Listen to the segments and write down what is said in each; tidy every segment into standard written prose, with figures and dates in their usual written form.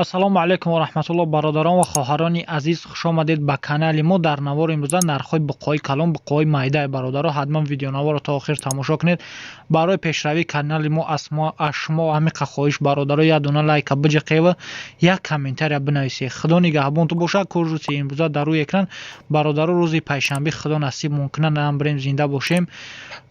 Ассалому алайкум ва раҳматуллоҳ, бародарон ва хоҳарони азиз, хушомадед ба канали мо. Дар навори имрӯза нархҳои буққои калон, буққои майда. Бародаро, ҳатман видеонаворро то охир тамошо кунед. Барои пешравии канали мо аз шумо ҳамиқа хоҳиш, бародаро, як дона лайка биҷиқева, як комментария бинависед. Худо нигаҳбонту бошад. Курси имрӯза дар рӯи экран, бародаро. Рӯзи панҷшанбе, Худо насиб мумкина, нам бирем, зинда бошем,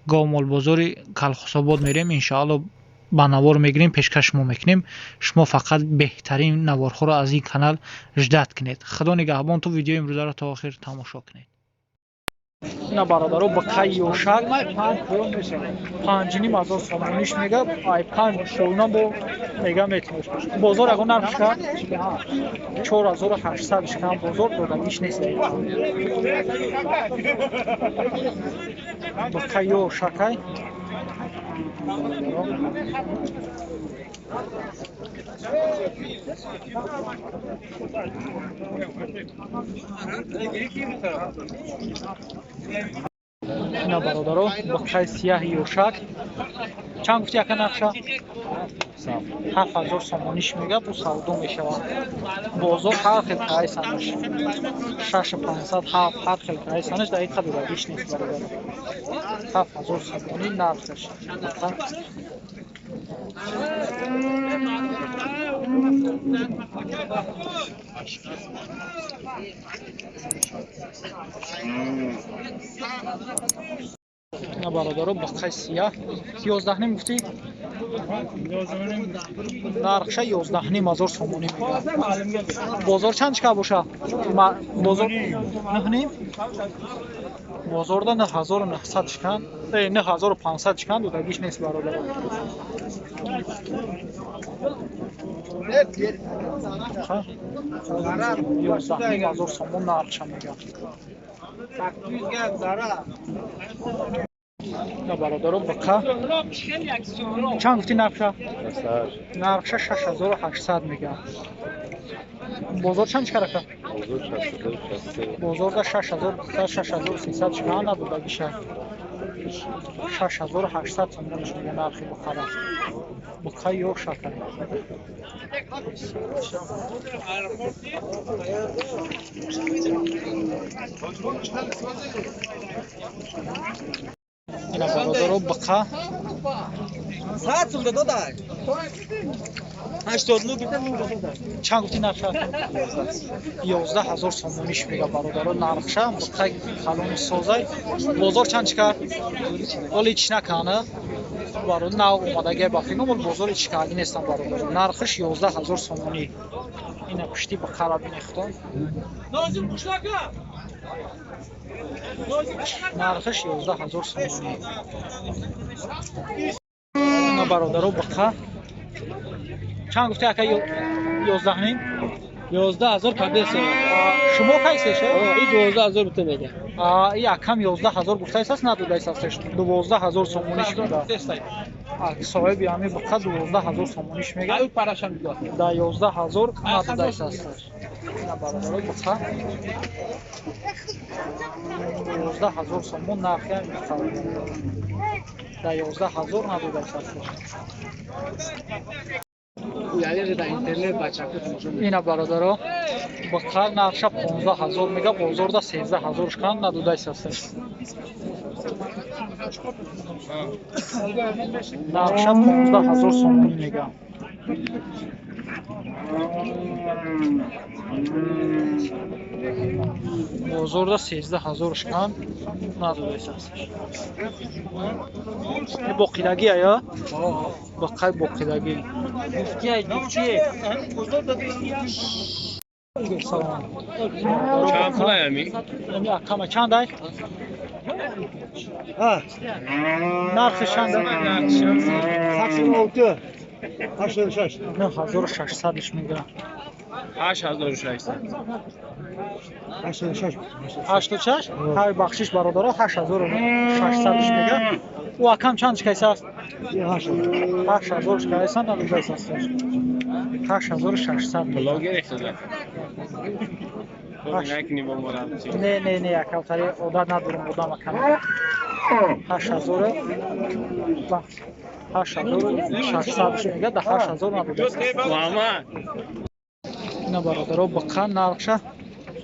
говмолбозори Калхусобод мерем, иншоалло ба навор мегирем, пешкаш шумо мекунем. Шумо фақат беҳтарин наворҳоро аз ин канал ждать кунед. Худо нигаҳбон ту, видеои имрӯзаро то охир тамошо кунед. Ина, бародаро, бақай ёшак 5,5 ҳазор сомониш мега, ай панҷ шоуна бо мега метунеш. Бозор ягон нархш кард? 4800 шкам бозор додагиш нест. Бақай ёшакай. Ина, бародаро, бақай сияҳи ёшак чанд гуфти, яка нақша? 7000 сомониш мега, бу савдо мешавад. Бозор ҳар хел прайсанаш, шашу пансад, ҳафт, ҳар хел прайсанаш, дар ин қадр додагиш нест, бародаро. 7000 сомонӣ нархаш. Ина, бародаро, бақай сияҳ 11,5 гуфтӣ? Нархша 11,5 ҳазор сомонӣ мега. Бозор чанд чика боша? Бозор нӯҳ ним? Бозорда 9900 чикан, 9500 чикан, додагиш нест, бародаро. 11,5 ҳазор сомон нархша мега. На, бародаро, бақа чанд гуфти нархша? Нархша 6800 мега. Бозор чанд чикар, ака? Бозорда 6200, 6300 чикан, надодагиша. 6800 сомониш мега нархи бухара. Буқа ё шакар. Ина, бародаро, буқа чанд гуфти нархша? 11 000 сомониш мега, бародаро, нархша. Буқай калони созай. Бозор чанд чикар? Оли ич накана, бародар, нав омадагия ба фикр, бол бозор ичкарди нестам, бародар. Нархаш 11 000 сомонӣ. Ина пушти бақара бинехтон. Нархаш 11 000 сомонӣ. Ина, бародаро, бақа чанд гуфти, ака? 11,5? 11 000 кабеса. Шумо кайсеша? И 12 000 бута мега. И акам 11 000 гуфтаисаст, надодаисастеш. 12 000 сомониш мега. Соҳиби ҳами буқа 12 000 сомониш мега. Да 11 000 надодаисастеш. Ина, бародаро, буқа 12 000 сомон нархи ҳами буқа. Да 11 000 надодаисастеш. Ина, бародаро, буқа нархша 15 000 мега, бозорда 13 000 шкан, надодаисастеш. Нархша 15 000 сомонӣ мега. Бозорда 13 000 шкан, надодаисастеш. Боқидагӣ ая? Бақай боқидагӣ. Салом. Чанд пулай ами? Ами акама чанд ай? Нархи чанд? 86, 86. 9600 мега. 8600. 86. 86? Ҳай, бахшиш, бародаро, 8600 мега. Ӯ акам чанд шикайсааст? 8000 шикайсан, надодайсаст. 8600. Блогер ихтиза. Не, не, не, акавтари одат надорам, одам акам. 8000 8600 мега, да 8000 набуда. Муҳаммад. Ина бародаро буқа нархша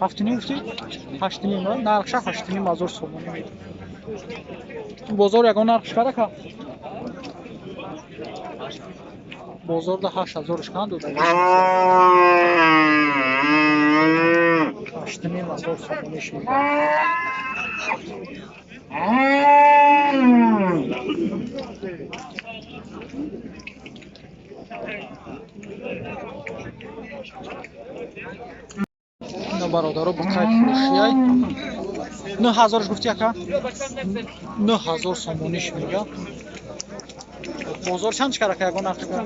7,5 гуфтӣ? 8,5 нархша 8,5 ҳазор сомонӣ медиҳад. Бозор ягон нарх шикарака? Бозорда 8 ҳазорш канд дода. 8,5 ҳазор сомониш мегӯяд. Ина бародаро буқай фурӯшияй. 9 ҳазорш гуфти ака? 9 ҳазор сомониш мегӯяд. Бозор чанд шикар ака ягон нарх шикар?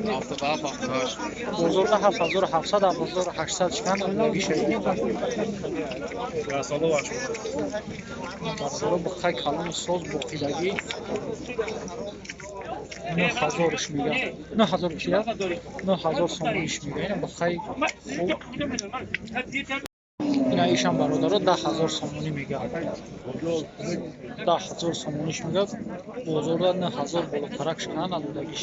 Бозорда 7700, 7800 шикан додагиша. Бародаро буқай калони соз боқидагӣ 9 ҳазорш мегӯяд. 9 ҳазор чия? 9 ҳазор сомониш мегӯяд. Ина буқай хуб. Ина ишам бародаро 10 ҳазор сомонӣ мегӯяд. 10 ҳазор сомониш мегӯяд. Бозорда 9 ҳазор болотарак шикана надодагиш.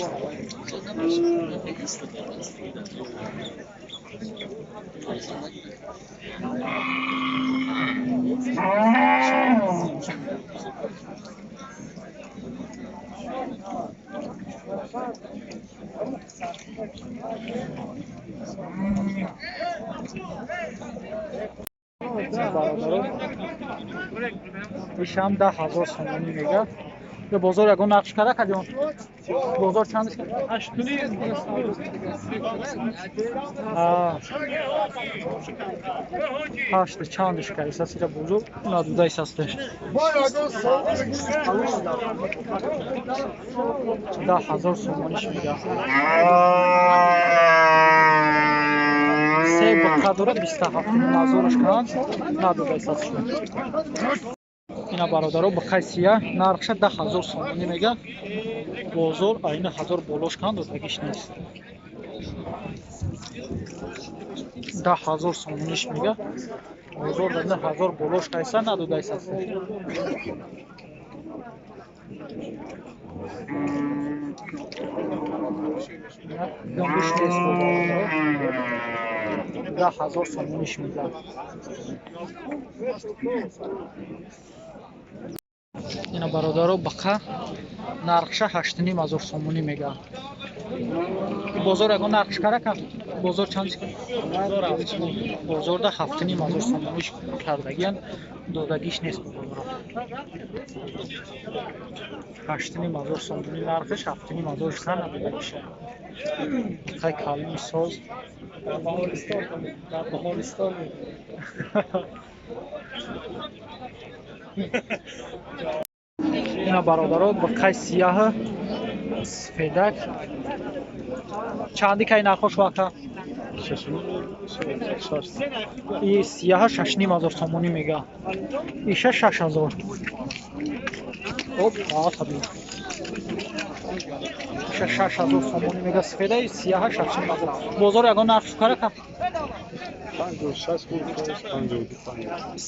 Бародаро ишам 10 ҳазор сомонӣ мегӯяд. Ё бозор ягон нарх шикара кадиён? Бозор чанд шикара? Ҳашт чанд шикара исасира бозор надуда исастеш. 10 ҳазор сомониш мегӯяд. Се буқа дорад 27 ҳазораш кунанд надода исастшон. Ина бародаро буқай сия нархша 10 ҳазор сомонӣ мегӯяд. Бозор айна ҳазор болош кунанд додагиш нест. 10 ҳазор сомониш мегӯяд. Бозор да 9 ҳазор болош кайса надода исастш. Ёнгиш нест бародаро. 10 ҳазор сомониш мегӯяд. Ина бародаро буқа нархша 8,5 ҳазор сомонӣ мегӯяд. Бозор ягон нарх шикарака? Бозор чанд шикара? Бозорда 7,5 ҳазор сомониш кардагиян додагиш нест бародаро. 8,5 ҳазор сомонӣ нархаш 7,5 ҳазор шикара надодагиша. Буқай калони соз. Дар Баҳористон. Ина бародаро буқай сияҳ сафедак чанди кай нархош вака? И сияҳа 6,5 ҳазор сомонӣ мегӯяд. Иша 6 ҳазор. Оп, таби. Иша 6 ҳазор сомонӣ мегӯяд сафеда, и сияҳа 6,5 ҳазор. Бозор ягон нарх шукарака?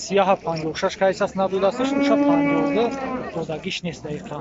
Сияҳа 56 кайсас надодасташ, уша 52 додагиш нест дақиқа.